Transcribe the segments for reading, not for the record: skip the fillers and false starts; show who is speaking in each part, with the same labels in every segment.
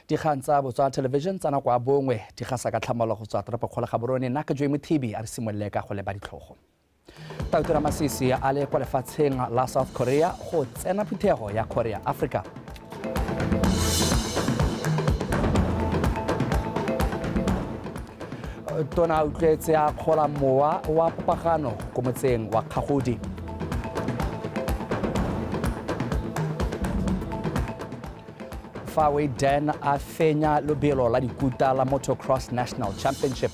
Speaker 1: Dikgang tsa Botswana Television tsa nako ya bongwe di gasa ka tlhamallo go tswa toropokgolo Gaborone. Nna ke Joy Mothibi, a re simolole ka go leba ditlhogo. Tautona Masisi a le kwa lefatsheng la South Korea go tsena phuthego ya Korea Africa. Tona a utlwetse a kgola mowa wa popagano ko motseng wa Kgagodi. Fawe Dan a fenya lobelo la dikuta la Motocross National Championship.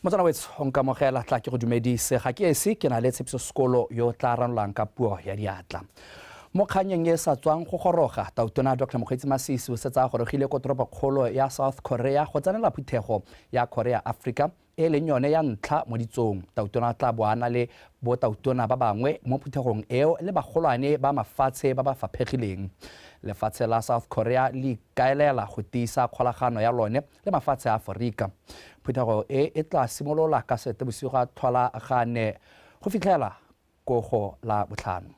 Speaker 1: Motswana wetsho, o nkamogela tla ke go dumedise. Ga ke esi, ke na le Tshepiso Sekolo yo tla ranolang ka puo ya diatla. Mo kganyeng e sa tswang go goroga, Tautona Dr. Mokgweetsi Masisi o setse a gorogile ko toropokgolo ya South Korea go tsenela phuthego ya Korea Africa e leng yone ya ntlha mo ditsong. Tautona tla bo a na le bo tautona ba bangwe mo phuthegong eo le bagolwane ba mafatshe ba ba faphegileng. Lefatshe la South Korea le ikaelela go tiisa kgolagano ya lone le mafatshe a Aforika. Phuthego e e tla simolola ka Seetebosigo a tlhola gane go fitlhela kogo la botlhano.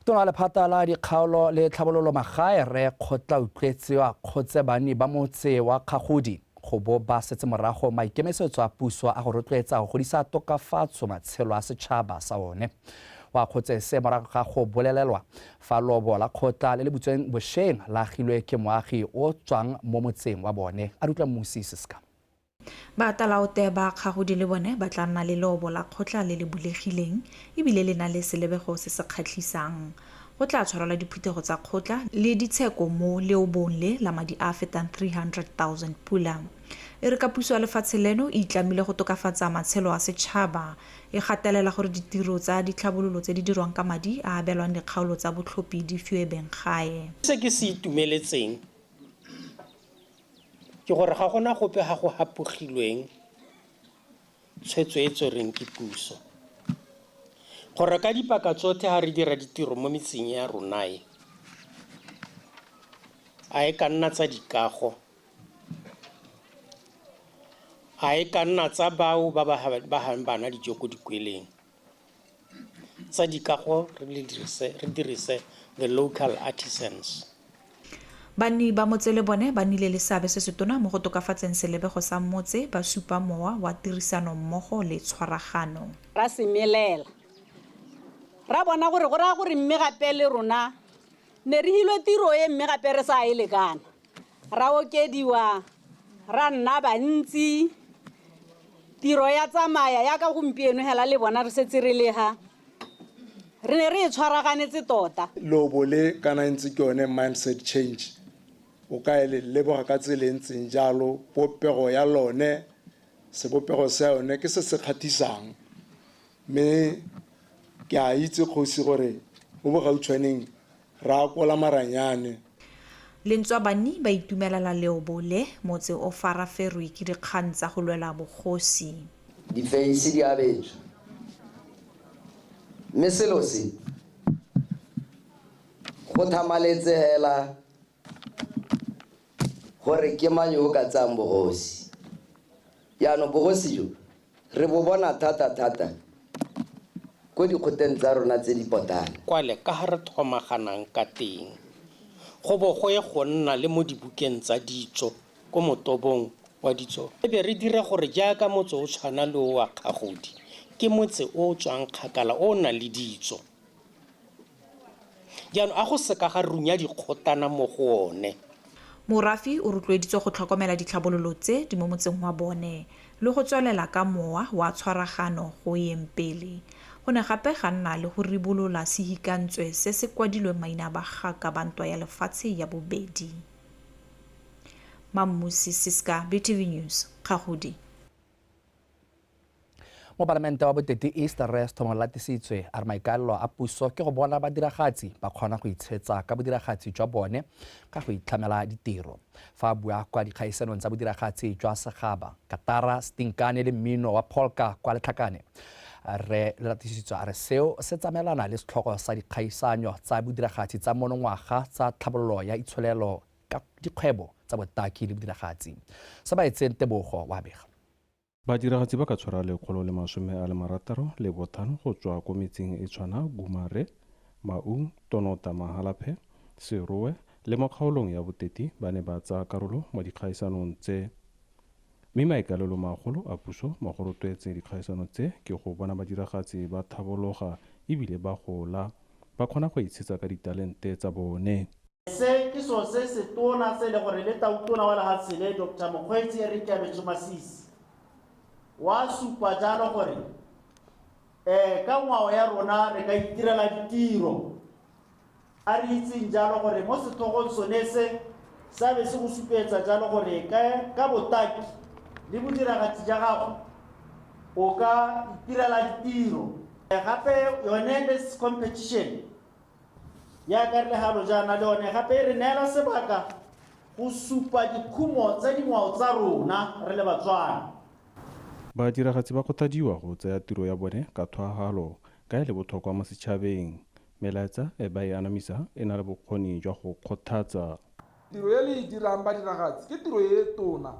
Speaker 1: Tona lephata la dikgaolo le tlhabololo magae re Kgotla Utlwetse wa kgotse banni ba motse wa Kgagodi go bo ba setse morago maikemisetso a puso a go rotloetsa go godisa tokafatso matshelo a setšhaba sa one. Wa kgotse se morago ga go bolelelwa fa lobo la kgotla le le butsweng bošeng la agilwe ke moagi o tswang mo motseng wa bone. A re utlwa Mmusi Siska.
Speaker 2: Batalaote ba Kgagodi le bone ba tla nna le leobo la kgotla le le bulegileng ebile le na le selebego se se kgatlhisang. Go tla tshwarelwa diphuthego tsa kgotla le ditsheko mo leobong le la madi a a fetang 300,000 pula. E re ka puso ya lefatshe leno e itlamile go tokafatsa matshelo a setšhaba, e gatelela gore ditiro tsa ditlhabololo tse di dirwang ka madi a abelwang dikgaolo tsa botlhophi di fiwe beng gae.
Speaker 3: Se ke se itumeletseng ke gore ga gona gope ga go hapogilweng tshwetso e tserweng ke puso. Gore ka dipaka tsotlhe ga re dira ditiro mo metseng ya rona e, a e ka nna tsa dikago, a e ka nna tsa bao ba ba hang bana dijo ko dikweleng. Tsa dikago re dirise the local artisans.
Speaker 2: Banni ba motse le bone ba nnile le seabe se setona mo go tokafatseng selebego sa motse, ba supa mowa wa tirisano mmogo le tshwaragano.
Speaker 4: Ra semelela. Ra bona gore go raya gore mme gape le rona ne re hilwe tiro e mme gape re sa e lekana. Ra okediwa, ra nna bantsi, tiro ya tsamaya ya ka gompieno hela le bona re setse re lega. Re ne re e tshwaraganetse tota.
Speaker 5: Lobo le kana ntse ke yone mindset change. O ka e le leboga ka tsela e ntseng jalo, popego ya lone, sebopego sa yone ke se se kgathisang. Mme ke a itse kgosi gore mo bogautshwaneng ra akola maranyane.
Speaker 2: Lentswa banni ba itumelela leobo le, motse o faraferwe ke dikgang tsa go lwela bogosi.
Speaker 6: Difeisi di abetswe. Mme selo se go thamaletse hela gore ke mang yo o ka tsayang bogosi. Jaanong bogosi jo re bo bona thata-thata ko dikgoteng tsa rona tse di potana.
Speaker 3: Kwale ka ha re thomaganang ka teng, go bo go ye go nna le mo dibukeng tsa ditso ko motobong wa ditso. E be re dira gore jaaka motse o tshwana le o wa Kgagodi, ke motse o o tswang kgakala o o nang le ditso. Jaanong a go seka ga runya dikgotana mo go one.
Speaker 2: Morafe o rotloeditswe go tlhokomela ditlhabololo tse di mo motseng wa bone le go tswelela ka mowa wa tshwaragano go yeng pele. Go ne gape ga nna le go ribolola sehikantswe se se kwadilweng maina a bagaka ba ntwa ya lefatshe ya bobedi. Mammusi Siska, BTV News, Kgagodi.
Speaker 1: Mopalamente wa Boteti East Rre Sethomo Latisitswe a re maikaelelo a puso ke go bona badiragatsi ba kgona go itshetsa ka bodiragatsi jwa bone ka go itlhamela ditiro. Fa a bua kwa dikgaisanong tsa bodiragatsi jwa segaba, katara, stinkane le mmino wa polka kwa Letlhakane, Rre Latisitswe a re seo se tsamaelana le setlhogo sa dikgaisanyo tsa bodiragatsi tsa monongwaga tsa tlhabololo ya itsholelo ka dikgwebo tsa botaki le bodiragatsi. Sa ba etseng Tebogo wa bega.
Speaker 7: Badiragatsi ba ka tshwara 165 go tswa ko metseng e tshwana Gumare, Maung, Tonota, Mahalapye, Serowe le mo kgaolong ya Boteti ba ne ba tsaya karolo mo dikgaisanong tse. Mme maikaelelo magolo a puso mo go rotloetseng dikgaisano tse ke go bona badiragatsi ba thabologa ebile ba gola, ba kgona go itshetsa ka ditalente tsa bone.
Speaker 8: Se ke selo se se tona se e le gore le tautona wa lehatshe le Dr. Mokgweetsi Eric Keabetswe Masisi wa supa jalo gore ka ngwao ya rona re ka itirela ditiro. A re itseng jalo gore mo setlhogong sone se sa be se go supetsa jalo gore ka botaki le bodiragatsi ja gago o ka itirela ditiro. Gape yone this competition ya ka re le galo jaana le yone gape e re neela sebaka go supa dikhumo tsa dingwao tsa rona re le Batswana.
Speaker 7: Badiragatsi ba kgothadiwa go tsaya tiro ya bone ka tlhoafalo ka e le botlhokwa mo setšhabeng. Melaetsa e ba e anamisa e na le bokgoni jwa go kgothatsa.
Speaker 9: Tiro e le e dirang badiragatsi ke tiro e tona.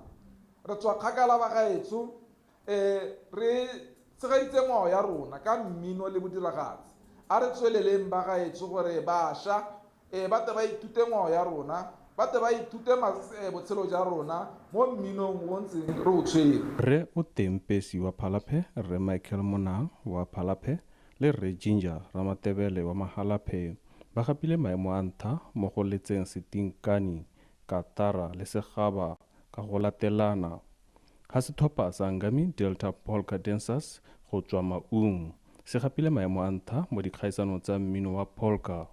Speaker 9: Re tswa kgakala ba gaetsho, re tshegeditse ngwao ya rona ka mmino le bodiragatsi. A re tsweleleng ba gaetsho gore bašwa ba tle ba ithute ngwao ya rona, ba tle ba ithute botshelo jwa rona mo mminong o ntseng re o tshwere.
Speaker 7: Rre Oteng Pesi wa Phalaphe, Rre Michael Monang wa Phalaphe le Rre Ginger Ramatebele wa Mahalapye ba gapile maemo a ntlha mo go letseng setinkane, katara le segaba ka go latelana. Ga setlhopha sa Ngami Delta Polka Dancers go tswa Maung se gapile maemo a ntlha mo dikgaisanong tsa mmino wa polka.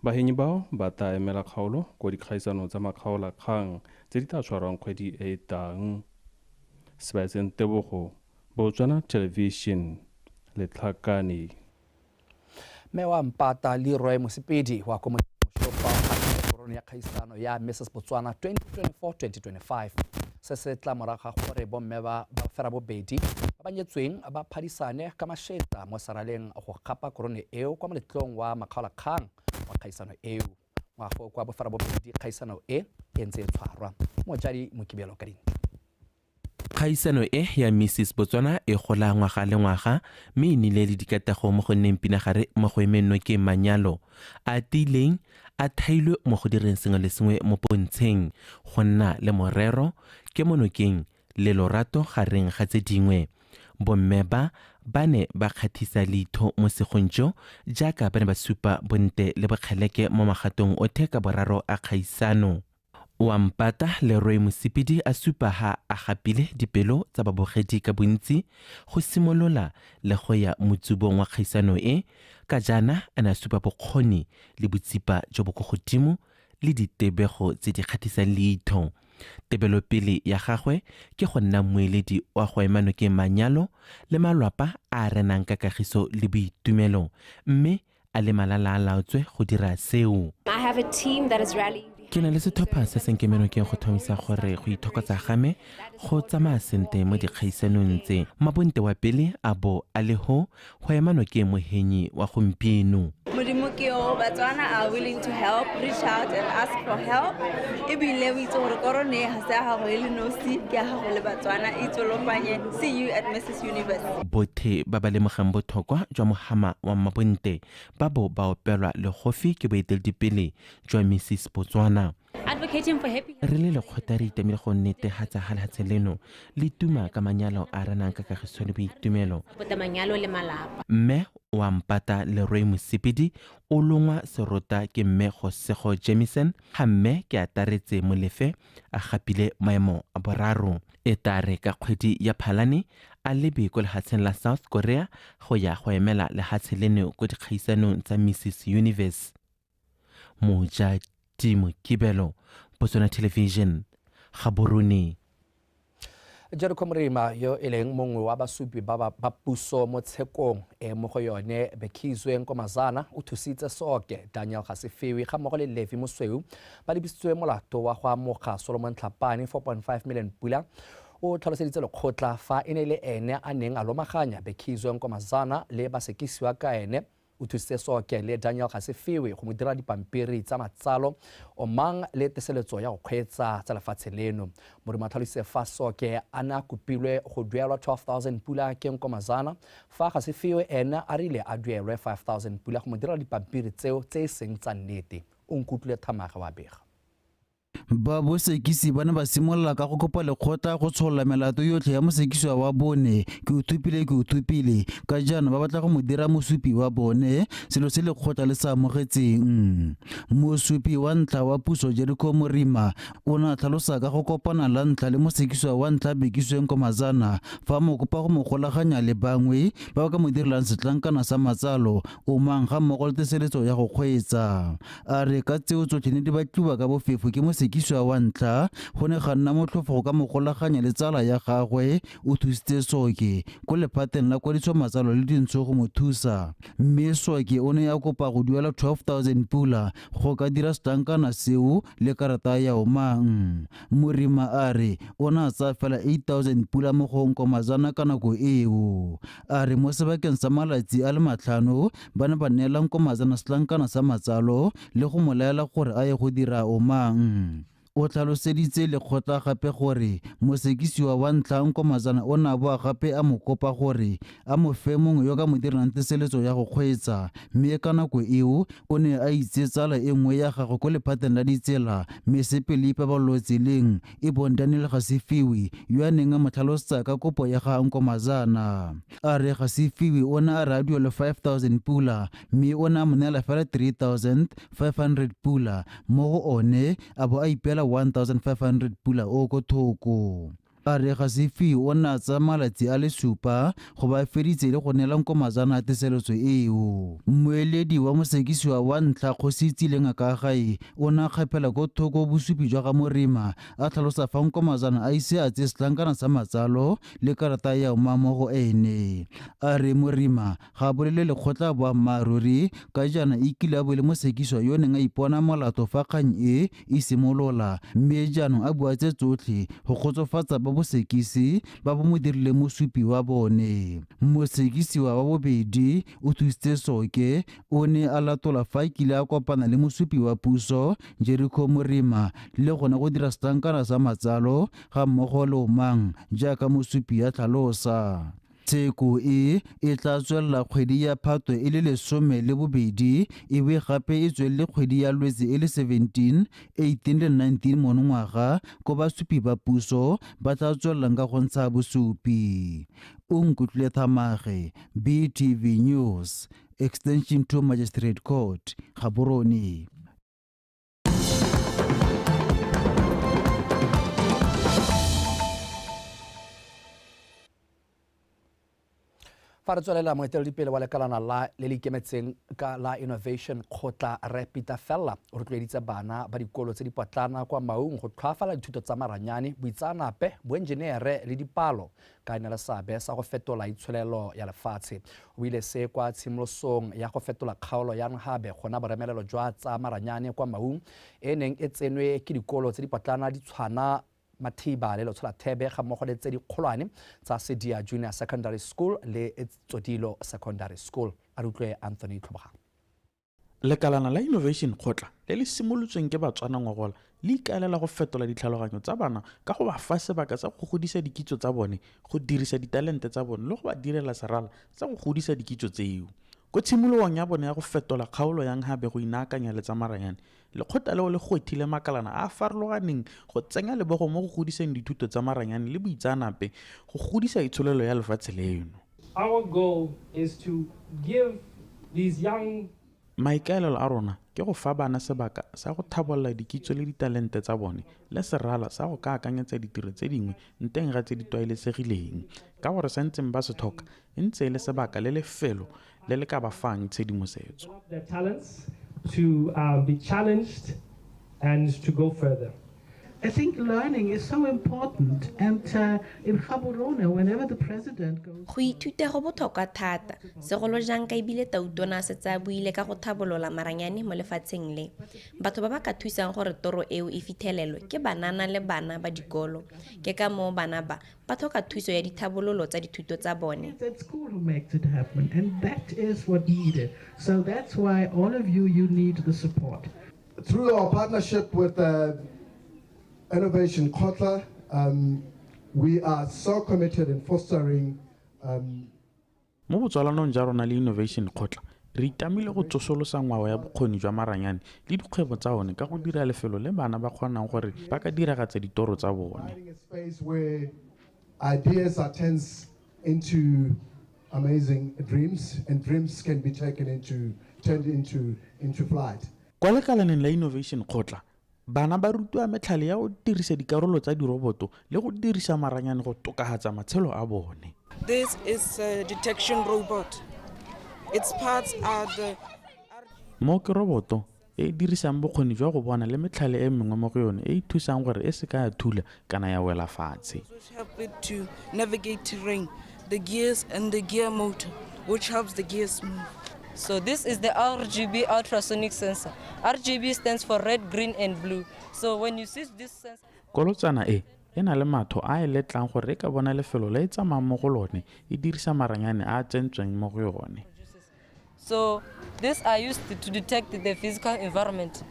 Speaker 7: Bahenyi bao ba tla emela kgaolo ko dikgaisanong tsa makgaolakgang tse di tla tshwarwang kgwedi e e tlang. Sebaetseng Tebogo, Botswana Television, Letlhakane.
Speaker 1: Mme wa Mpata Leroy Mosepedi wa ko Moshopa korone ya kgaisano ya Mrs Botswana 2024-2025. Se se tla morago ga gore bomme ba ferabobedi ba ba nyetsweng ba phadisane ka mašetla mo seraleng go gapa korone eo kwa moletlong wa makgaolakgang wa kgaisano eo. Ngwago kwa boferabobedi kgaisano e e ntse e tshwarwa. Mojadi Mokibelo ka dintlha.
Speaker 10: Kgaisano e ya Mrs Botswana e gola ngwaga le ngwaga mme e nnile le dikatego mo go nneng pinagare mo go emeng nokeng manyalo a tiileng a thailwe mo go direng sengwe le sengwe mo pontsheng, go nna le morero, kemonokeng le lorato gareng ga tse dingwe. Bomme ba ba ne ba kgathisa leitho mo segong jo jaaka ba ne ba supa bonte le bokgeleke mo magatong othe ka boraro a kgaisano. Wa Mpata Leroy Mosepedi a supa ha a gapile dipelo tsa babogedi ka bontsi go simolola le go ya motsubong wa kgaisano e, ka jaana a ne a supa bokgoni le botsipa jo bo ko godimo le ditebego tse di kgathisang leitho. Tebelopele ya gagwe ke go nna mmueledi wa go ema nokeng manyalo le malwapa a a renang ka kagiso le boitumelo, mme a le malala a laotswe go dira seo.
Speaker 11: I have a team that is rallying.
Speaker 10: Ke na le setlhopha se se nkemenokeng go tlhomamisa gore go ithokotsa ga me go tsamaya sentle mo dikgaisanong tse. Mabonte wa pele a bo a le ho go ema nokeng mohenyi wa gompieno.
Speaker 12: Modimo ke yo, Batswana are willing to help, reach out and ask for help. Ebile o itse gore korone e ga se ya gago e le nosi, ke ya gago le Batswana, itsolopanye. See you at Mrs Universe.
Speaker 10: Bothe ba ba lemogang botlhokwa jwa mohama wa Mabonte ba bo ba opelwa legofi ke boeteledipele jwa Mrs Botswana.
Speaker 11: Advocating for happy
Speaker 10: Re le lekgotla re itamile go netefatsa ga lehatshe leno le tuma ka manyalo a renang ka kagiso le boitumelo.
Speaker 11: Bota manyalo le malapa.
Speaker 10: Mme wa Mpata Leroy Mosepedi o longwa serota ke mme Gosego Jamison, ga mme ke ataretse Molefe a gapile maemo a boraro. E tare ka kgwedi ya Phalane a lebe ko lehatsheng la South Korea go ya go emela lehatshe leno ko dikgaisanong tsa Mrs Universe. Mojadi Mokibelo, Botswana Television, Gaborone.
Speaker 1: Jericho Morima yo e leng mongwe wa basupi ba puso mo tshekong e mo go yone Bekizwe Nkomazana o thusitse Soke Daniel Gasefewe ga mmogo le Levi Mosweu ba lebisitswe molato wa go amoga Solomon Tlhapane 4.5 million pula. O tlhaloseditse lekgotla fa e ne le ene a neng a lomaganya Bekizwe Nkomazana le basekisiwa ka ene O thusitse Soke le Daniel Gasefiwe go mo dira dipampiri tsa matsalo omang le teseletso ya go kgweetsa tsa lefatshe leno. Morima tlhalositse fa Soke a ne a kopilwe go duelwa 12,000 pula ke Nkomazana, fa Gasefiwe ene a rile a duelwe 5,000 pula go mo dira dipampiri tseo tse e seng tsa nnete. O nkutlwile Thamaga wa bega.
Speaker 13: Ba bosekisi ba ne ba simolola ka go kopa lekgotla go tsholola melato yotlhe ya mosekisiwa wa bone ke o thupile ka jaana ba batla go mo dira mosupi wa bone, selo se lekgotla le sa amogetseng. Mosupi wa ntlha wa puso Jericho Morima o ne a tlhalosa ka go kopana la ntlha le mosekisiwa wa ntlha Bekiswe Nkomazana fa mo kopa go mo golaganya le bangwe ba ba ka mo direlang setlankana sa matsalo omang ga mmogo le teseletso ya go kgweetsa. A re ka tseo tsotlhe ne di batliwa ka bofefo ke mosekisiwa wa ntlha, go ne ga nna motlhofo go ka mo golaganya le tsala ya gagwe o thusitse Soke ko lephateng la kwadiso matsalo le dintsho go mo thusa, mme Soke o ne a kopa go duela 12,000 pula go ka dira setlankana seo le karata ya omang. Morima a re o ne a tsaya fela 8,000 pula mo go Nkomazana ka nako eo. A re mo sebakeng sa malatsi a le 5 ba ne ba neela Nkomazana setlankana sa matsalo le go mo laela gore a ye go dira omang. O tlhaloseditse lekgotla gape gore mosekisiwa wa ntlha Nkomazana o ne a boa gape a mo kopa gore a mo fe mongwe yo ka mo direlang teseletso ya go kgweetsa, mme ka nako eo o ne a itse tsala e nngwe ya gagwe ko lephateng la ditsela mesepele ipabalelo tseleng e bong Daniel Gasefiwe yo a neng a mo tlhalosetsa ka kopo ya ga Nkomazana. A re Gasefiwe o ne a re a duele 5,000 pula, mme o ne a mo neela fela 3,500 pula mo go one a bo a ipeela 1,500 pula o ko thoko. A re Gasefiwe o ne a tsaya malatsi a le 7 go ba feditse le go neela Nkomazana teseletso eo. Mmueledi wa mosekisiwa wa ntlha Kgosi Tsileng Akagae o ne a kgaphela ko thoko bosupi jwa ga Morima a tlhalosa fa Nkomazana a ise a tseye setlankana sa matsalo le karata ya oma mo go ene. A re Morima ga a bolele lekgotla boammaaruri ka jaana e kile a bo le mosekisiwa yo neng a ipona molato fa kgang e e simolola, mme jaanong a bua tse tsotlhe go kgotsofatsa ba bosekisi ba bo mo dirile mosupi wa bone. Mosekisiwa wa bobedi o thusitse Soke o ne a latola fa kile a kopana le mosupi wa puso Jericho Morima le gone go dira setlankana sa matsalo ga mmogo le omang jaaka mosupi a tlhalosa. Tsheko e e tla tswelela kgwedi ya Phatwe e le 12 e be gape e tswelele kgwedi ya Lwetse e le 17, 18 le 19 monongwaga ko basupi ba puso ba tla tswelelang ka go ntsha bosupi. O nkutlwile Thamage, BTV News, Extension 2 Magistrate Court, Gaborone.
Speaker 1: Fa re tswelela, moeteledipele wa lekalana la le le ikemetseng ka la Innovation Kgotla Rre Peter Fella o rotloeditse bana ba dikolo tse dipotlana kwa Maung go tlhoafala dithuto tsa maranyane, boitseanape, boenjenere le dipalo ka e na le seabe sa go fetola itsholelo ya lefatshe. O ile se kwa tshimolosong ya go fetola kgaolo ya Nhabe gona boremelelo jwa tsa maranyane kwa Maung e neng e tsenwe ke dikolo tse dipotlana di tshwana Mathiba le Letsholathebe ga mmogo le tse dikgolwane tsa Sedia Junior Secondary School le Tsodilo Secondary School. A re utlwe Anthony Tlhobogang.
Speaker 14: Lekalana la Innovation Kgotla le le simolotsweng ke Batswana ngogola le ikaelela go fetola ditlhaloganyo tsa bana ka go ba fa sebaka sa go godisa dikitso tsa bone, go dirisa ditalente tsa bone le go ba direla serala sa go godisa dikitso tseo. Ko tshimologong ya bone ya go fetola kgaolo ya Nhabe go inaakanya le tsa maranyane, lekgotla leo le gwethile makalana a a farologaneng go tsenya lebogo mo go godiseng dithuto tsa maranyane le boitseanape go godisa itsholelo ya lefatshe leno.
Speaker 15: Our goal is to give these young
Speaker 14: Maikaelelo a rona ke go fa bana sebaka sa go thabolola dikitso le ditalente tsa bone le serala sa go ka akanyetsa ditiro tse dingwe nteng ga tse di tlwaelesegileng, ka gore santseng ba se tlhoka e ntse e le sebaka le lefelo le le ka ba fang tshedimosetso.
Speaker 15: Their talents to be challenged and to go further.
Speaker 16: I think learning is so important, and in Gaborone, whenever the president goes...
Speaker 17: Go ithuta go botlhokwa thata, segolo jang ka ebile Tautona a setse a buile ka go tlhabolola maranyane mo lefatsheng le. Batho ba ba ka thusang gore toro eo e fitlhelelwe ke banana le bana ba dikolo. Ke ka moo bana ba ba tlhoka thuso ya ditlhabololo tsa dithuto tsa bone.
Speaker 16: It's at school who makes it happen, and that is what needed. So that's why all of you need the support.
Speaker 18: Through our partnership with Innovation Kgotla, we are so committed in fostering
Speaker 14: Mo botsalanong jwa rona le Innovation Kgotla, re itamile go tsosolosa ngwao ya bokgoni jwa maranyane le dikgwebo tsa one ka go dira lefelo le bana ba kgonang gore ba ka diragatsa ditoro tsa bone.
Speaker 18: A space where ideas are turned into amazing dreams, and dreams can be taken into, turned into flight.
Speaker 14: Kwa lekalaneng la Innovation Kgotla, bana ba rutiwa metlhale ya go dirisa dikarolo tsa diroboto le go dirisa maranyane go tokafatsa matshelo a bone.
Speaker 19: This is a detection robot. Its parts are the
Speaker 14: Mo ke roboto e e dirisang bokgoni jwa go bona le metlhale e mengwe mo go yone e e thusang gore e se ka ya thula kana ya wela fatshe.
Speaker 19: Which help it to navigate terrain, the gears and the gear motor, which helps the gears move.
Speaker 20: So this is the RGB ultrasonic sensor. RGB stands for red, green and blue. So when you see this sensor...
Speaker 14: Kolotsana e e na le matho a e letlang gore e ka bona lefelo le e tsamayang mo go lone e dirisa maranyane a a tsentsweng mo go yone.
Speaker 20: So these are used to detect the physical environment.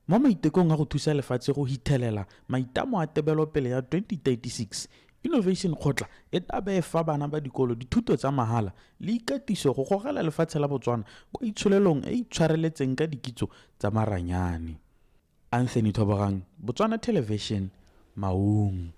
Speaker 14: Mo maitekong a go thusa lefatshe go hithelela maitamo a tebelopele ya 2036, Innovation Kgotla e tla be e fa bana ba dikolo dithuto tsa mahala le ikatiso go gogela lefatshe la Botswana kwa itsholelong e e itshwareletseng ka dikitso tsa maranyane. Anthony Thobogang, Botswana Television, Maung.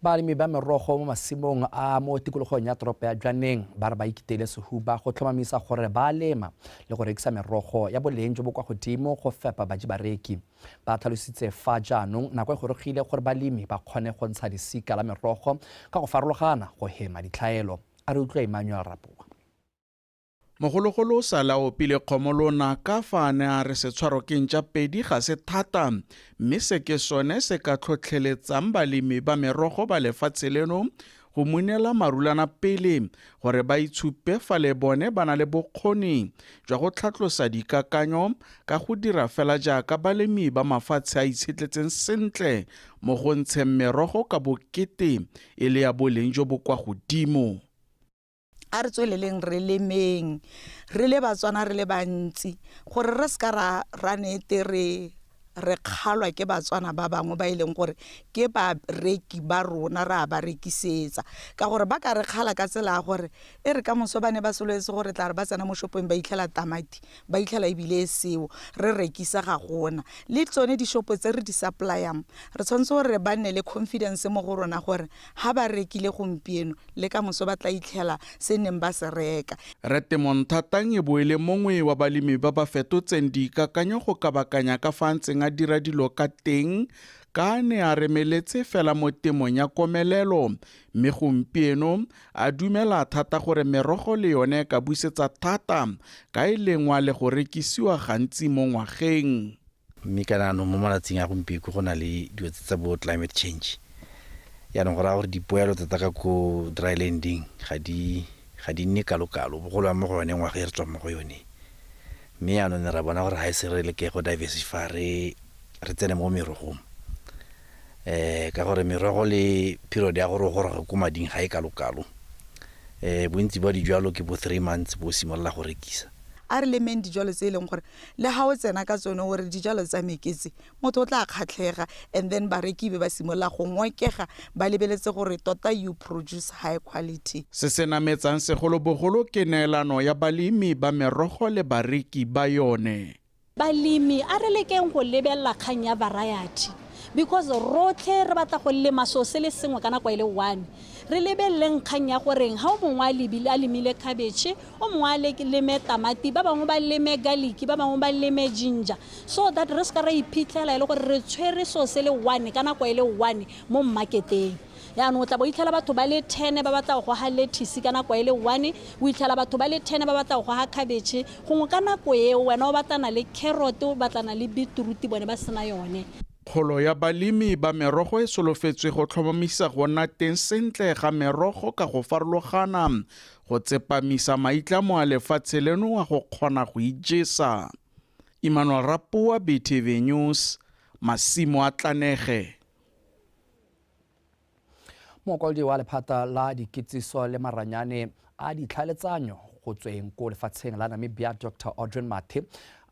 Speaker 1: Balemi ba merogo mo masimong a mo tikologong ya toropo ya Jwaneng ba re ba ikiteile sehuba go tlhomamisa gore ba lema le go rekisa merogo ya boleng jo bo kwa godimo go fepa baji bareki. Ba tlhalositse fa jaanong nako e gorogile gore balemi ba kgone go ntsha lesika la merogo ka go farologana go hema ditlhaelo. A re utlwe Emmanuel Rapoa.
Speaker 21: Mogologolo o sala opile kgomo lona ka fa a ne a re setshwaro ke ntša pedi ga se thata, mme se ke sone se ka tlhotlheletsang balemi ba merogo ba lefatshe leno go munela marulana pele gore ba itshupe fa le bone ba na le bokgoni jwa go tlhatlosa dikakanyo ka go dira fela jaaka balemi ba mafatshe a itshetletseng sentle mo go ntsheng merogo ka bokete e le ya boleng jo bo kwa godimo.
Speaker 22: A re tsweleleng re lemeng, re le Batswana re le bantsi, gore re seka ra nete re kgalwa ke Batswana ba bangwe ba e leng gore ke bareki ba rona re a ba rekisetsa. Ka gore ba ka re kgala ka tsela ya gore e re ka moso ba ne ba sololetse gore tla re ba tsena mo shopong ba itlhela tamati, ba itlhela ebile e seo, re rekisa ga gona. Le tsone dishopo tse re di supply-ang, re tshwanetse gore ba nne le confidence mo go rona gore ha ba rekile gompieno le ka moso ba tla itlhela se neng ba se reka.
Speaker 21: Rre Temong Thatang e bo e le mongwe wa balemi ba ba fetotseng dikakanyo go kabakanya ka fa ntseng a dira dilo ka teng ka ne a remeletse fela mo temong ya komelelo, mme gompieno a dumela thata gore merogo le yone e ka busetsa thata ka e lengwa le go rekisiwa gantsi mo ngwageng.
Speaker 23: Mme kana no mo malatsing a gompieno go na le dilo tse tsa bo climate change, yaanong go raya gore dipoelo tota ka ko dry landing ga di nne kalo-kalo, bogolo mo go yone ngwaga e re tswang mo go yone. Mme yaanong ne ra bona gore ga e se re leke go diversify re tsene mo merogong, ka gore merogo le period ya gore o goroge ko mading ga e kalo-kalo. Bontsi ba dijalo ke bo 3 months bo simolola go rekisa.
Speaker 22: A re lemeng dijalo tse e leng gore le ha o tsena ka tsone gore dijalo tsa meketse motho o tla kgatlhega, and then bareki be ba simolola go ngokega ba lebeletse gore tota you produce high quality.
Speaker 21: Se se nametsang segolobogolo ke neelano ya balemi ba merogo le bareki ba yone.
Speaker 4: Balemi a re lekeng go lebelela kgang ya variety, because rotlhe re batla go lema so se le sengwe ka nako e le one. Re lebeleleng kgang ya goreng ha o mongwe a lebile a lemile cabbage, o mongwe a leme tamati, ba bangwe ba leme garlic, ba bangwe ba leme ginger, so that re seka ra iphitlhela e le gore re tshwere so se le one ka nako e le one mo marketeng. Yaanong o tla bo itlhela batho ba le 10 ba batla go goga lettuce ka nako e le 1, o itlhela batho ba le 10 ba batla go goga cabbage, gongwe ka nako eo wena o batlana le carrot, o batlana le beetroot, bone ba sena yone.
Speaker 21: Kgolo ya balemi ba merogo e solofetswe go tlhomamisa go nna teng sentle ga merogo ka go farologana, go tsepamisa maitlamo a lefatshe leno a go kgona go ijesa. Emmanuel Rapoa, BTV News, Masimo a Tlanege.
Speaker 1: Mokwaledi wa lephata la dikitsiso le maranyane a ditlhaeletsanyo go tsweng ko lefatsheng la Namibia, Dr Audrin Mathe,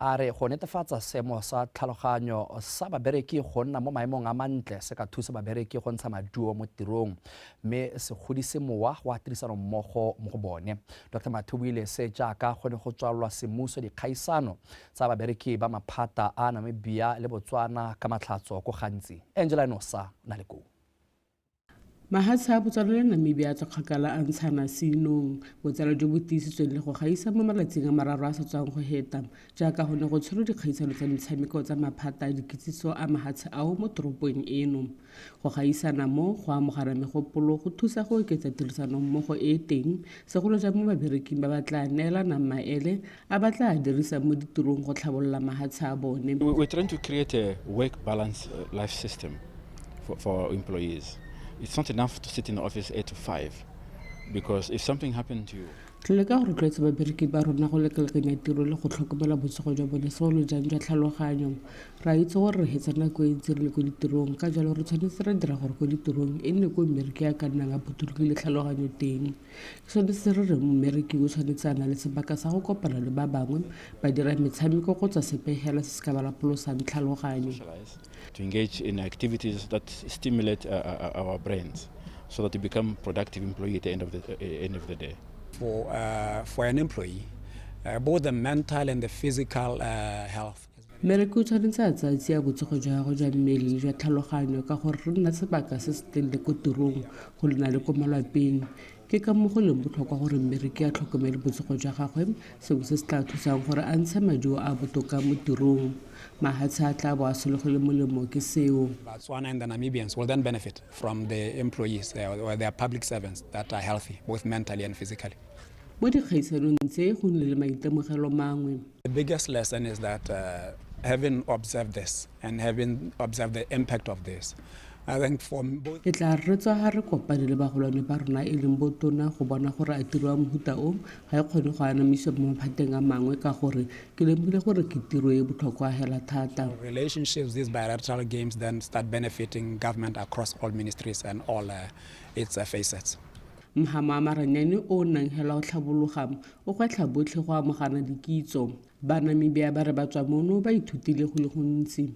Speaker 1: a re go netefatsa seemo sa tlhaloganyo sa babereki go nna mo maemong a mantle se ka thusa babereki go ntsha maduo mo tirong mme se godise mowa wa tirisanommogo mo go bone. Dr Mathe o buile se jaaka go ne go tswalelwa semmuso dikgaisano tsa babereki ba maphata a Namibia le Botswana ka matlhatso ko gantsi. Angela Nosa na le koo.
Speaker 3: Mahatshe a Botswana le Namibia a tswa kgakala a ntshana seinong, botsala jo bo tiisitsweng le go gaisa mo malatsing a mararo a sa tswang go heta, jaaka go ne go tshwerwe dikgaisano tsa metshameko tsa maphata a dikitsiso a mahatshe ao mo toropong eno. Go gaisana mo go amogana megopolo go thusa go oketsa tirisanommogo e e teng, segolo jang mo babereking ba ba tla neelanang maele a ba tla a dirisang mo ditirong go tlhabolola mahatshe a bone.
Speaker 5: We're trying to create a work balance life system for employees. It's not enough to sit in the office 8 to 5, because if something happened to you...
Speaker 3: Re leka go rotloetsa babereki ba rona go lekalekanya tiro le go tlhokomela botsogo jwa bone, segolo jang jwa tlhaloganyo. Re a itse gore re hetsa nako e ntsi re le ko ditirong, ka jalo re tshwanetse ra dira gore ko ditirong e nne ko mmereki a ka nnang a phuthologile tlhaloganyo teng. Ke sone se re reng mmereki o tshwanetse a na le sebaka sa go kopana le ba bangwe, ba dira metshameko kgotsa sepe hela se se ka ba lapolosang tlhaloganyo.
Speaker 5: To engage in activities that stimulate our brains so that you become productive employee at the end of the day.
Speaker 6: For an employee, both the mental and the physical health.
Speaker 3: Mmereki o tshwanetse a tsaya tsia botsogo jwa gagwe jwa mmele le jwa tlhaloganyo ka gore re nna sebaka se se telele ko tirong go lena le ko malapeng. Ke ka mo go leng botlhokwa gore mmereki a tlhokomele botsogo jwa gagwe, sengwe se se tla thusang gore a ntshe maduo a botoka mo tirong. Mahatshe a tla bo a sologile molemo ke seo.
Speaker 6: Botswana and the Namibians will then benefit from the employees or their public servants that are healthy, both mentally and physically.
Speaker 3: Mo dikgaisanong tse go nnile le maitemogelo mangwe.
Speaker 6: The biggest lesson is that having observed this and having observed the impact of this, I think for both...
Speaker 3: E tla re tswa ha re kopane le bagolwane ba rona e leng botona go bona gore a tiro ya mohuta o ga e kgone go anamisiwa mo maphateng a mangwe ka gore ke lemogile gore ke tiro e botlhokwa hela thata.
Speaker 6: Relationships, these bilateral games then start benefiting government across all ministries and all its facets.
Speaker 3: Mhama wa maranyane o nang hela o tlhabologa o gwetlha botlhe go amogana dikitso. Ba Namibia ba re ba tswa mono ba ithutile go le gontsi.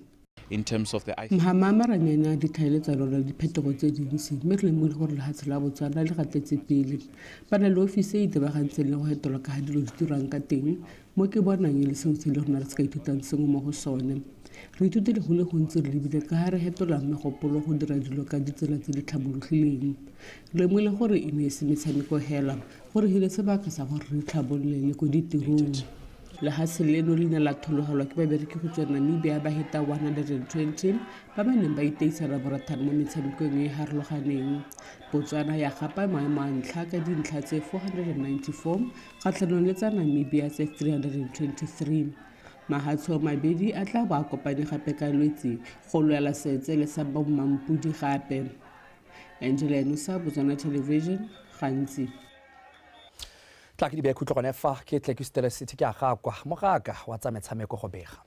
Speaker 5: In terms of the
Speaker 3: Mhama maranyane a ditlhaeletsano le diphetogo tse dintsi mme re lemogile gore lehatshe la Botswana le gatetse pele. Ba na le ofisi e itebagantseng le go fetolwa ka ga dilo di dirwang ka teng, mo ke bonang e le sengwe se le rona re se ka ithutang sengwe mo go sone. Re ithutile go le gontsi re lebile ka ga re fetolang megopolo go dira dilo ka ditsela tse di tlhabologileng. Re lemogile gore e ne e se metshameko hela, gore hile sebaka sa gore re tlhabolole le ko ditirong. Lehatshe leno le ne la thologelwa ke babereki go tswa Namibia ba heta 120 ba ba neng ba iteisana borathana mo metshamekong e e harologaneng. Botswana ya gapa maemo a ntlha ka dintlha tse 494 kgatlhanong le tsa Namibia tse 323. Mahatshe a mabedi a tla bo a kopane gape ka Lwetse go lwela seetsele sa bommampodi gape. Angela Enosa, Botswana Television, Gantsi.
Speaker 1: Tla ke di beye khutlo gone fa ke tle ke sutele city ke a ga kwa mogaka wa tsa metshameko go bega.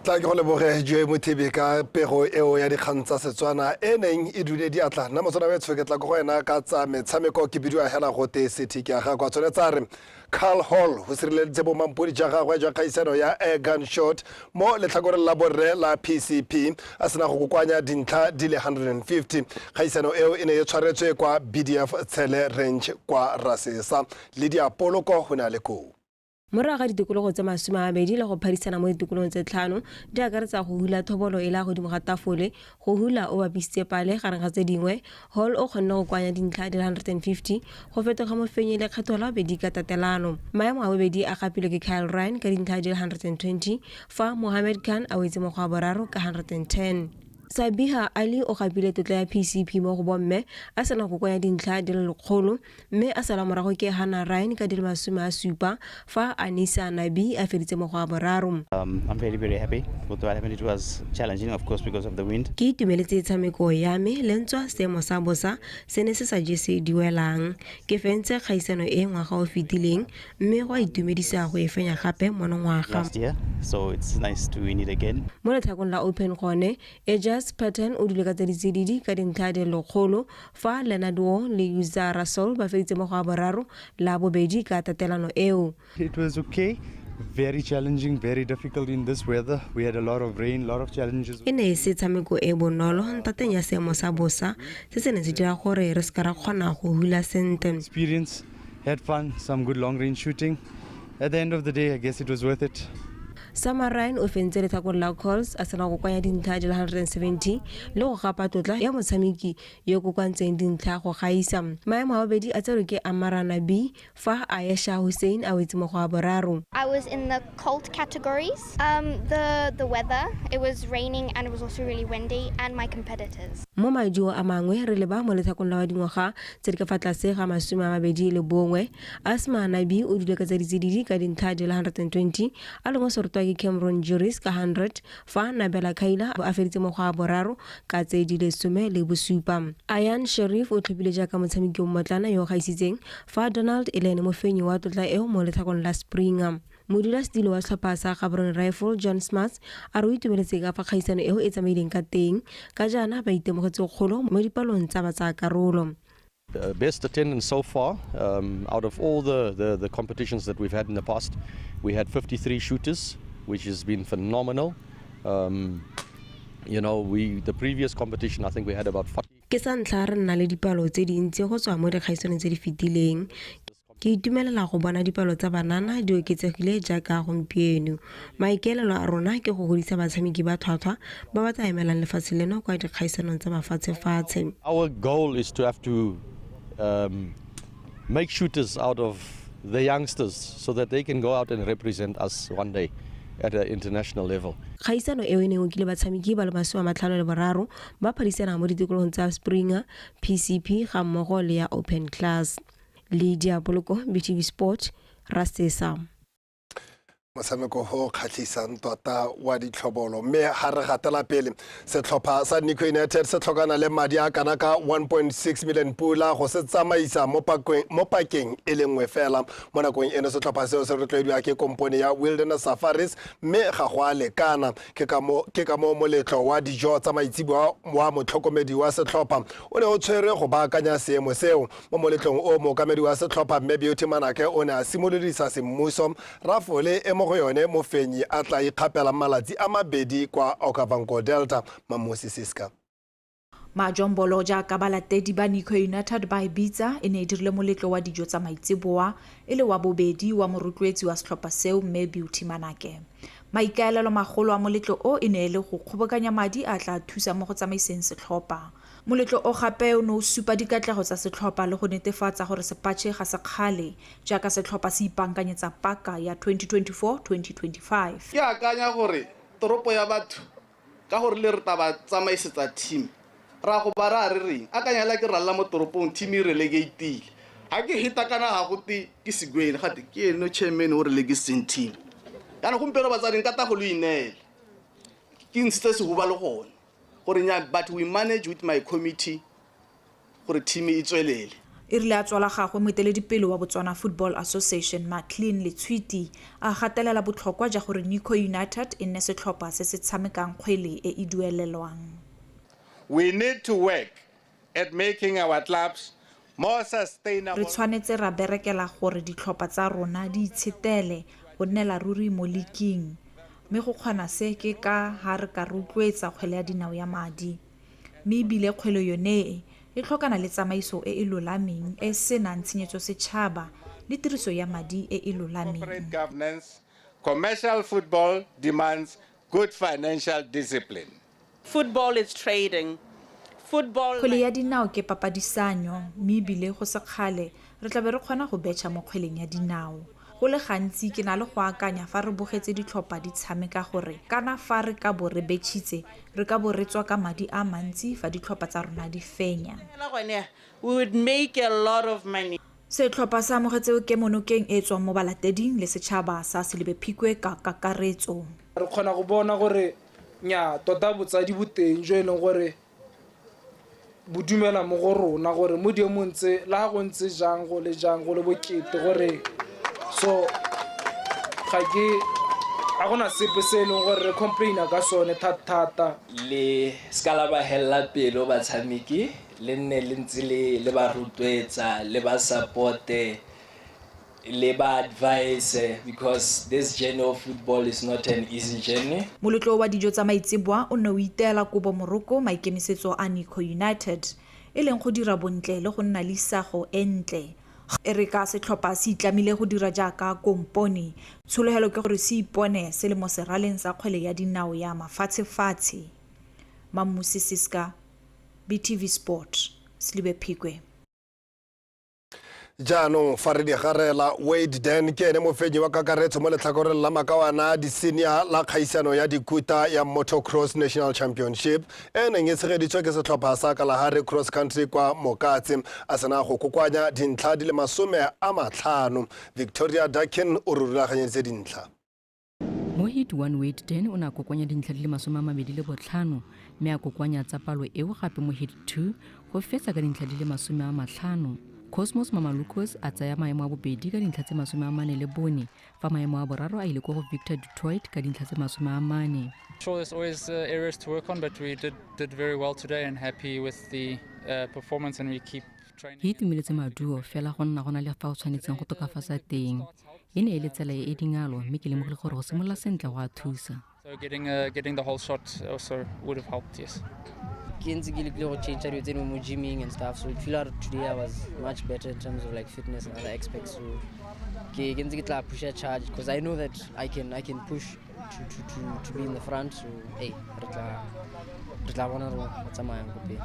Speaker 24: Tla ke go leboge Joe Mothibi ka pego eo ya dikgang tsa Setswana e neng e dule diatla. Nna Motswana wetsho ke tla ko go wena ka tsa metshameko ke bidiwa hela gote city ke a ga kwa tsone tsa re Carl Hall go sireleditse bomampodi jwa gagwe jwa kgaisano ya air gun shot mo letlhakoreng la borre la PCP a sena go kokoanya dintlha di le 150. Kgaisano eo e ne e tshwaretswe kwa BDF Tshele Range kwa Rasesa le diapoloko go na le koo.
Speaker 2: Morago ga ditikologo tse 20 le go phadisana mo ditikologong tse 5 di akaretsa go hula thobolo e la godimo ga tafole, go hula o bapisitse pale gareng ga tse dingwe, Hall o kgonne go kwanya dintlha di le 150 go fetoga mofenyi lekgetho la bobedi ka tatelano. Maemo a bobedi a gapilwe ke Kyle Ryan ka dintlha di le 120 fa Mohamed Khan a wetse mo go a boraro ka 110. Sabiha Ali o gapile tlotla ya PCP mo go bomme a sena go kokoanya dintlha di le 100 mme a sala morago ke Hannah Ryan ka di le 70 fa Anisa Nabi a feditse mo go a boraro.
Speaker 7: I'm very, very happy with what happened. It was challenging, of course, because of the wind.
Speaker 2: Ke itumeletse tshameko ya me le ntswa seemo sa bosa se ne se sa jese diwelang. Ke fentse kgaisano e ngwaga o fetileng mme go a itumedisa go e fenya gape monongwaga.
Speaker 7: Last year, so it's nice to win it again.
Speaker 2: Mo letlhakong la Open gone, Ejas Patton o dule ka tse ditsididi ka dintlha di le 100 fa Leonard Wong le Uza Russell ba feditse mo go a boraro la bobedi ka tatelano eo.
Speaker 8: It was okay. Very challenging, very difficult in this weather. We had a lot of rain, lot of challenges.
Speaker 2: E ne e se tshameko e bonolo ntateng ya seemo sa bosa se se neng se dira gore re se ka ra kgona go hula sentle.
Speaker 8: Experience, had fun, some good long range shooting. At the end of the day, I guess it was worth it.
Speaker 2: Summer Ryan o fentse letlhakore la Colts a sena go kokoanya dintlha di le 170 le go gapa tlotla ya motshameki yo kokoantseng dintlha go gaisa. Maemo a bobedi a tserwe ke Amara Nabi fa Ayesha Hussein a wetse mo go a boraro.
Speaker 9: I was in the cold categories. The weather, it was raining and it was also really windy, and my competitors.
Speaker 2: Mo maduo a mangwe re leba mo letlhakong la dingwaga tse di ka fa tlase ga 21, Asma Nabi o dule ka tse ditsididi ka dintlha di le 120 a lengwe serotwa ke Cameron Juris ka 100 fa Nabela Kaila a feditse mo go a boraro ka tse di le 17. Ayan Sharif o tlhophile jaaka motshameki o mmotlana yo o gaisitseng fa Donald e le ene mofenyi wa tlotla eo mo letlhakong la Springer. Modulasetilo wa setlhopha sa Gaborone Rifle John Smuts a re o itumeletse ka fa kgaisano eo e tsamaileng ka teng ka jaana ba itemogetse kgolo mo dipalong tsa batsayakarolo.
Speaker 25: Best attendance so far out of all the competitions that we've had in the past. We had 53 shooters, which has been phenomenal. You know, the previous competition, I think we had about 40.
Speaker 2: Ke sa ntlha re nna le dipalo tse dintsi go tswa mo dikgaisanong tse di fetileng. Ke itumelela go bona dipalo tsa banana di oketsegile jaaka gompieno. Maikaelelo a rona ke go godisa batshameki ba tlhwatlhwa ba ba tla emelang lefatshe leno kwa dikgaisanong tsa mafatshefatshe.
Speaker 25: Our goal is to have to make shooters out of the youngsters so that they can go out and represent us one day at an international level.
Speaker 2: Kgaisano eo e neng okile batshameki ba le 53 ba phadisana mo ditikologong tsa Springer, PCP ga mmogo le ya Open Class. Lydia Poloko, BTV Sport, Rasesa.
Speaker 24: Motshameko o kgatlhisang tota wa ditlhobolo mme ga re gatela pele setlhopha sa Nico United se tlhokana le madi a kana ka 1.6 million pula go se tsamaisa mo pakeng e le nngwe fela. Mo nakong eno setlhopha seo se rotloediwa ke kompone ya Wilderness Safaris mme ga go a lekana. Ke ka mo moletlo wa dijo tsa maitseboa wa motlhokomedi wa setlhopha o ne o tshwere go baakanya seemo seo. Mo moletlong o mookamedi wa setlhopha mme Beauty Manake o ne a simolodisa semmuso rafole e mo go yone mofenyi a tla ikgapela malatsi a mabedi kwa Okavango Delta. Mamosi Siska.
Speaker 26: Majombolo jaaka balatedi ba Nico United ba e bitsa e ne e dirile moletlo wa dijo tsa maitseboa e le wa bobedi wa morotloetsi wa setlhopha seo mme Beauty Manake. Maikaelelo magolo a moletlo o e ne e le go kgobokanya madi a tla thusa mo go tsamaiseng setlhopha. Moletlo o gape o ne o supa dikatlego tsa setlhopha le go netefatsa gore sepatšhe ga se kgale jaaka setlhopha se ipaakanyetsa paka ya 2024-2025.
Speaker 27: Ke akanya gore toropo ya batho ka gore le re tla ba tsamaisetsa team ra go ba ra re reng akanya la ke ralla mo toropong team e relegatile ga ke heta kana ga gote ke segwele gate ke eno chairman o relegisitseng team. Jaanong gompieno batsadi nka ta go lo ineela ke ntshitse sehuba le gone gore nya, but we manage with my committee gore team e tswelele.
Speaker 26: E rile a tswala gagwe moeteledipele wa Botswana Football Association Maclean Letshwiti a gatelela botlhokwa ja gore Nico United e nne setlhopha se se tshamekang kgwele e e duelelwang.
Speaker 28: We need to work at making our clubs more sustainable.
Speaker 26: Re tshwanetse ra berekela gore ditlhopha tsa rona di itshetele go nnela ruri mo liking. Mme go kgona se ke ka ha re ka rotloetsa kgwele ya dinao ya madi. Mme ebile kgwele yone e tlhokana le tsamaiso e e lolameng e senang tshenyetso setšhaba le tiriso ya madi e e lolameng.
Speaker 28: Governance, commercial football demands good financial discipline.
Speaker 10: Football is trading.
Speaker 26: Kgwele ya dinao ke papadisanyo mme ebile go se kgale re tla be re kgona go betšha mo kgweleng ya dinao. Go le gantsi ke na le go akanya fa re bogetse ditlhopha di tshameka gore kana fa re ka bo re betšhitse re ka bo re tswa ka madi a mantsi fa ditlhopha tsa rona di fenya.
Speaker 10: We would make a lot of money.
Speaker 26: Setlhopha se amogetse kemonokeng e e tswang mo balateding le setšhaba sa Selebi Phikwe ka kakaretso.
Speaker 11: Re kgona go bona gore nya tota botsadi bo teng jo e leng gore bo dumela mo go rona gore mo diemong tse la go ntse jang go le jang go le bokete gore so ga ke a gona sepe se e leng gore re complaina ka sone thata.
Speaker 12: Le ska la ba hella pelo batshameki le nne le ntse le ba rotloetsa le ba supporte le ba advise because this journey of football is not an easy journey.
Speaker 26: Moletlo wa dijo tsa maitseboa o ne o iteela kobo moroko maikemisetso a Nico United e leng go dira bontle le go nna le isago e ntle. E re ka setlhopha se itlamile go dira jaaka kompone, tshologelo ke gore se ipone se le mo seraleng sa kgwele ya dinao ya mafatshefatshe. Mammusi Siska, BTV Sport, Selebi Phikwe.
Speaker 24: Jaanong fa re di garela, Wade Dan ke ene mofenyi wa kakaretso mo letlhakoreng la makawana di-senior la kgaisano ya dikuta ya Motocross National Championship e neng e tshegeditswe ke setlhopha sa Kalahari Cross Country kwa Mokatse a sena go kokoanya dintlha di le 50. Victoria Dakin o re rulaganyeditse dintlha.
Speaker 13: Mo heat 1 Wade Dan o ne a kokoanya dintlha di le 25 mme a kokoanya tsa palo eo gape mo heat 2 go fetsa ka dintlha di le 50. Cosmos Mamalukos a tsaya maemo a bobedi ka dintlha tse 44 fa maemo a boraro a ile ko go Victor Detroit ka dintlha tse 40.
Speaker 15: Sure, there's always areas to work on, but we did very well today and happy with the performance, and we keep training.
Speaker 13: Ke itumeletse maduo fela go nna go na le fa o tshwanetseng go tokafatsa teng. E ne e le tsela e e dingalo mme ke lemogile gore go simolola sentle go a thusa.
Speaker 15: So getting the whole shot also would have helped, yes.
Speaker 16: Ke ntse ke lekile go change dilo tse dingwe mo gymming and stuff, so I feel like today I was much better in terms of like fitness and other aspects, so ke ntse ke tla pusha charge because I know that I can push to be in the front, so hey, re tla bona re tsamayang ko pele.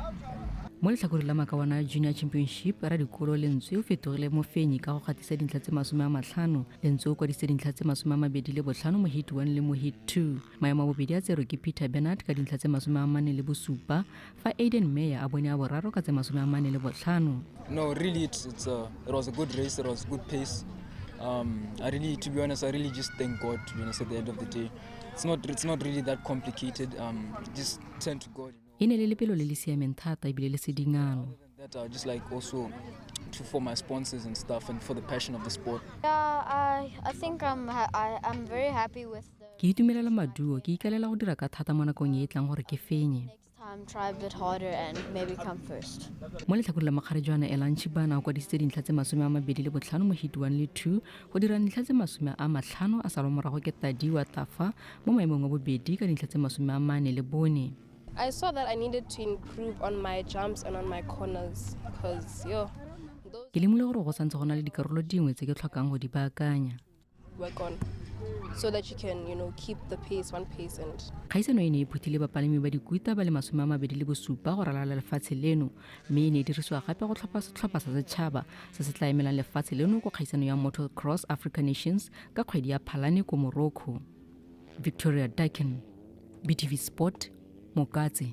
Speaker 13: Mo letlhakoreng la makawana Junior Championship, radikolo Lentswe o fetogile mofenyi ka go gatisa dintlha tse 50. Lentswe o kwadisitse dintlha tse 25 mo heat 1 le mo heat 2. Maemo a bobedi a tserwe ke Peter Bernard ka dintlha tse 47 fa Aiden Meyer a bone a boraro ka tse 45.
Speaker 17: No, really it was a good race, it was good pace. I really, to be honest, I really just thank God, to be honest, at the end of the day. It's not really that complicated. Just turn to God.
Speaker 13: E ne le lepelo le le siameng thata ebile le se dingalo.
Speaker 17: That just like also to for my sponsors and stuff and for the passion of the sport.
Speaker 9: Yeah, I think I'm very happy with the.
Speaker 13: Ke itumelela maduo, ke ikaelela go dira ka thata mo nakong e e tlang gore ke fenye.
Speaker 9: Next time try a bit harder and maybe come first.
Speaker 13: Mo letlhakoreng la makgarejwana Elan Chibana o kwadisitse dintlha tse 25 mo heat 1 le 2 go dira dintlha tse 50 a salwa morago ke Tadiwa Tafa mo maemong a bobedi ka dintlha tse 44.
Speaker 18: I saw that I needed to improve on my jumps and on my corners because yo.
Speaker 13: Ke lemogile gore go santse go na le dikarolo dingwe tse ke tlhokang go di baakanya.
Speaker 18: Work on so that you can, you know, keep the pace, one pace and.
Speaker 13: Kgaisano e ne e phuthile bapalami ba dikuta ba le 27 go ralala lefatshe leno mme e ne e dirisiwa gape go tlhopha setlhopha sa setšhaba se se tla emelang lefatshe leno ko kgaisano ya Motocross Africa Nations ka kgwedi ya Phalane ko Morocco. Victoria Dakin, BTV Sport, Mokatse.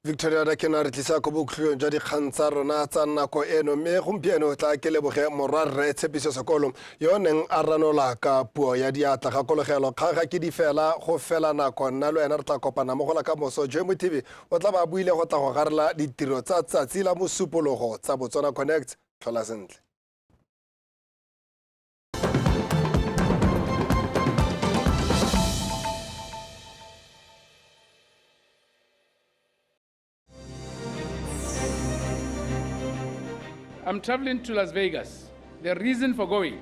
Speaker 24: Victoria Dakin a re tlisa ko bokhutlong jwa dikgang tsa rona tsa nako eno mme gompieno tla ke leboge morwarre Tshepiso Sekolo yo neng a ranola ka puo ya diatla. Gakologelo kgang ga ke di fela go fela nako nna le wena re tla kopana mo go la ka moso. Joy Mothibi o tla ba buile go tla go garela ditiro tsa tsatsi la mosupologo tsa Botswana Connect. Tlhola sentle.
Speaker 29: I'm traveling to Las Vegas. The reason for going